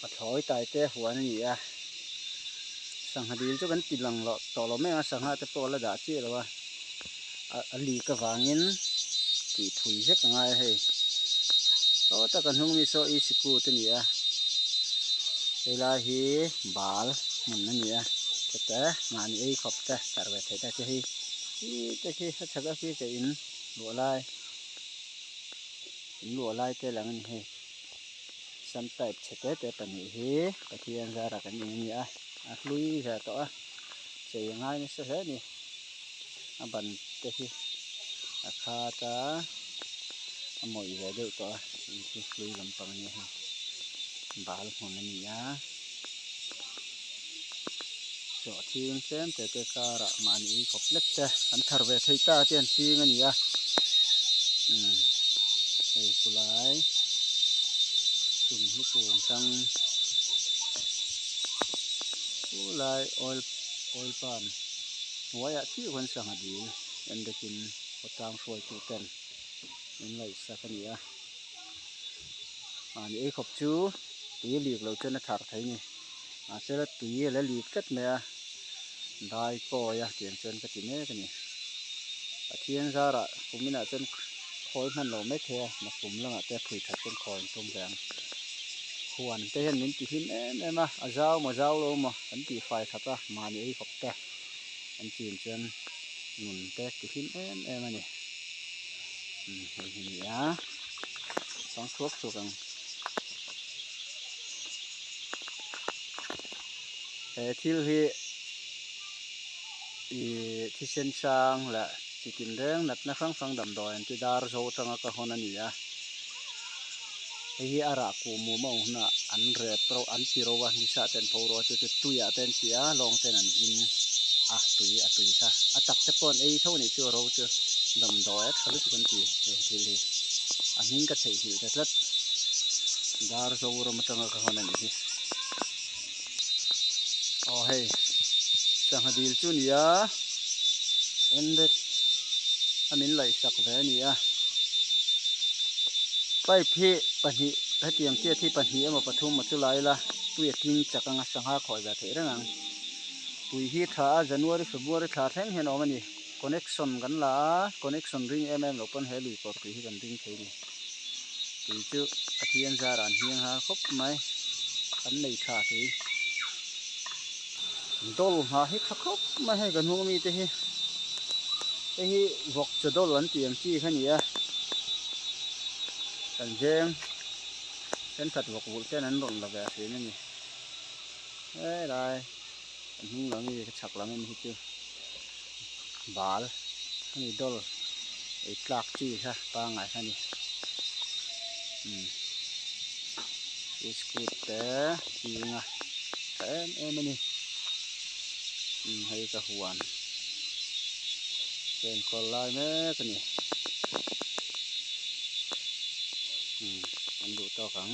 Pathlawi taite huan a ni a sangha dil chu kan ti lang loh tawh lo mai ang a sangha te pawh a la dah chiah lo a a lik avangin tih phui vek a ngai a hei saw taka hnung mi saw e sikut a ni a helai hi bal hmun a ni a chute mahni ei khawp te tarh ve theih te khi hei khi te khi a chhak a khi ka in luah lai in luah lai te lang a ni hei sam type chhe te te pahnih hi Pathian zarah kan in a ni a a hlui ve tawh a chei a ngai nasa hle a ni a ban te hi a khat a a mawih ve deuh tawh a hei hi hlui lampang a nia hei bal hmun a ni a sawhching tlem te te karah mahni ui khawp lek te an thar ve thei ta te an ching a ni a umm hei khulai chumhlukung tang khulai oil oil palm hnuaiah chiah khuan sangha dil en dekin khawtlang hruaitu ten min ngaihsak a ni a mahni ei khawp chu tui lik lo chuan a thar thei a ni mahse la tui a la lik tlat mai a dai kawi a tiang chuan ka ti mek a ni Pathian zarah kum inah chuan khawi hman lo mai thei a nakum lamah te phui that chuan khawi an tum ve ang huan te hian min ti hlim em em a a zau maw zau lo maw kan tih fai that a mahni ei khawp te an chin chuan nun te ti hlim em em a ni umm hei hi a ni a chuang thuak thuak ang he thil hi ihh thisen sang leh chi tin reng natna hrang hrang damdawi an ti dar zo atanga ka hawn a ni a hei hi a rah kuh mum a awm hunah an rep reuh an ti reuh a nisa te an pho reuh a chu chu tuiah te an ti a lawng ten an in a tui a tui kha a tak te pawh an ei tho a nih chu a ro chu damdawi a tha lutuk an ti he thil hi a hming ka theihnghilh ta tlat dar zoram atanga ka hawn a nih hi aw hei sangha dil chu a ni a enrek a min laihsak ve a ni a pipe hi pahnih hetiang chiat hi pahnih emaw pathum emaw chu la ila tui a tling chak anga sangha khawi ve theih reng ang tui hi tha a January February thla thleng hian a awm a ni connection kan la a connection ring em em loh pawn he lui kawr tui hi kan ring thei a ni tui chu Pathian zarah an hniang har khawp mai kan nei tha tui dawl nghah hi tha khawp mai hei kan hnung mite hi hei hi vawk chaw dawl an tih ang chi kha a ni a kan veng thenkhat vawk vulh ten an rawn la ve thin a ni helai kan hnung lam hi ka chhak lam ami hi chu bal a ni dawl ei tlak chi kha pangngai kha a ni umm biscuit te ching a tha em em a ni umm hei ka huan ka enkawl lai mek a ni umm an duh tawk ang.